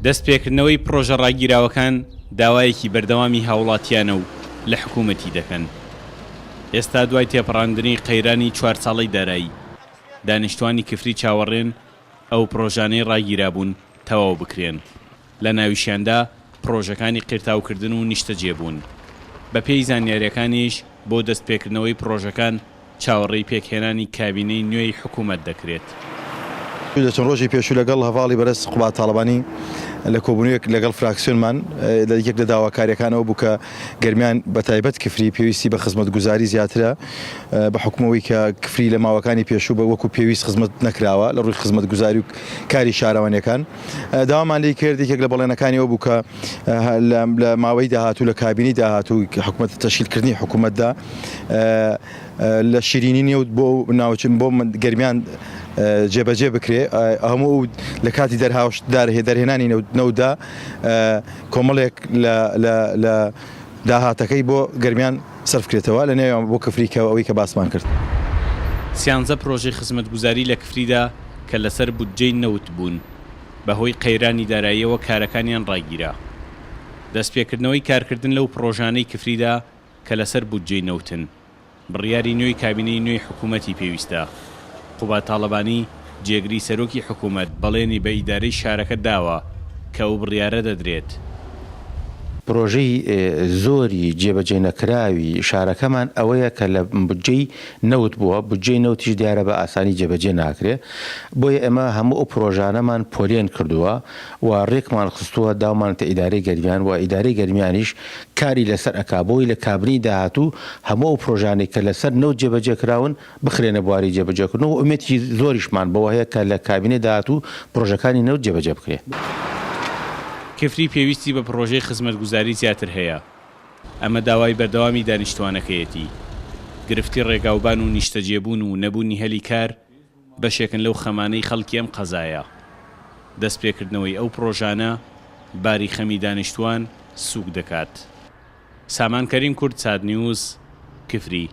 دەستپێکردنەوەی پڕۆژە ڕاگیراوەکان داوایەکی بەردەوامی هاوڵاتیانە و لە حکومەتی دەکەن. ئێستا دوای تێپەڕاندنی قەیرانی چوار ساڵەی دارایی، دانیشتوانی کفری چاوەڕێن ئەو پڕۆژانەی ڕاگیرابوون تەواو بکرێن، لە ناویشیاندا پڕۆژەکانی قیرتاوکردن و نیشتەجێبوون. بەپێی زانیارییەکانیش بۆ دەستپێکردنەوەی پڕۆژەکان چاوەڕێی پێکهێنانی کابینەی نوێی حکوومەت دەکرێت. لە چەند ڕۆژی پێشوو لەگەڵ هەڤاڵی بەرێز قوباد تاڵەبانی لە کۆبوونەوەیەک لەگەڵ فراکسیۆنمان لە یەکێک لە داواکارییەکان ئەوە بوو کە گەرمیان بە تایبەت کفری پێویستی بە خزمەتگوزاری زیاترە بە حوکم ئەوەی کە کفری لە ماوەکانی پێشوو بە وەکو پێویست خزمەت نەکراوە لە ڕووی خزمەتگوزاری و کاری شارەوانیەکان داوامان لێی کرد یەکێک لە بەڵێنەکانی ئەوە بوو کە لە ماوەی داهاتوو لە کابینەی داهاتوو حکومەت تەشکیلکردنی حکوومەتدا لە شیرینی نێوت بۆ ناوچن بۆ گەرمیان جێبەجێ بکرێ هەموو لە کاتی دەرهاوشت دەرهێنانی نەوتدا کۆمەڵێک لە داهاتەکەی بۆ گەرمیان سەرف کرێتەوە لە نێویان بۆ کفری کە ئەوەی کە باسمان کرد. سیانزە پرۆژەی خزمەتگوزاری لە کفریدا کە لەسەر بودجەی نەوت بوون، بەهۆی قەیرانی داراییەوە کارەکانیان ڕاگیرا. دەستپێکردنەوەی کارکردن لەو پڕۆژانەی کفریدا کە لەسەر بودجەی نەوتن، بڕیاری نوێی کابینەی نوێی حکوومەتی پێویستە. قوباد تاڵەبانی، جێگری سەرۆکی حکوومەت بەڵێنی بە ئیدارەی شارەکە داوە کە ئەو بڕیارە دەدرێت. پرۆژەی زۆری جێبەجێنەکراوی شارەکەمان ئەوەیە کە لە بودجەی نەوت بووە، بودجەی نەوتیش دیارە بە ئاسانی جێبەجێ ناکرێ، بۆیە ئێمە هەموو ئەو پرۆژانەمان پۆلێن کردووە و رێکمان خستووە داومانەتە ئیدارەی گەرمیان و ئیدارەی گەرمیانیش کاری لەسەر ئەکا بۆی لە کابنەی داهاتوو هەموو ئەو پرۆژانەی کە لەسەر نەوت جێبەجێ کراون بخرێنە بواری جێبەجێکردنەوە و ئومێدی زۆریشمان بەوە هەیە کە لە کابینەی داهاتوو پرۆژەکانی نەوت جێبەجێ بکرێ. کفری پێویستی بە پڕۆژەی خزمەتگوزاری زیاتر هەیە، ئەمە داوای بەردەوامی دانیشتوانەکەیەتی. گرفتی ڕێگاوبان و نیشتەجێبوون و نەبوونی هەلی کار بەشێکن لەو خەمانەی خەڵکی ئەم قەزایە. دەستپێکردنەوەی ئەو پڕۆژانە باری خەمی دانیشتوان سووک دەکات. سامان کەریم کوردسات نیوز، کفری.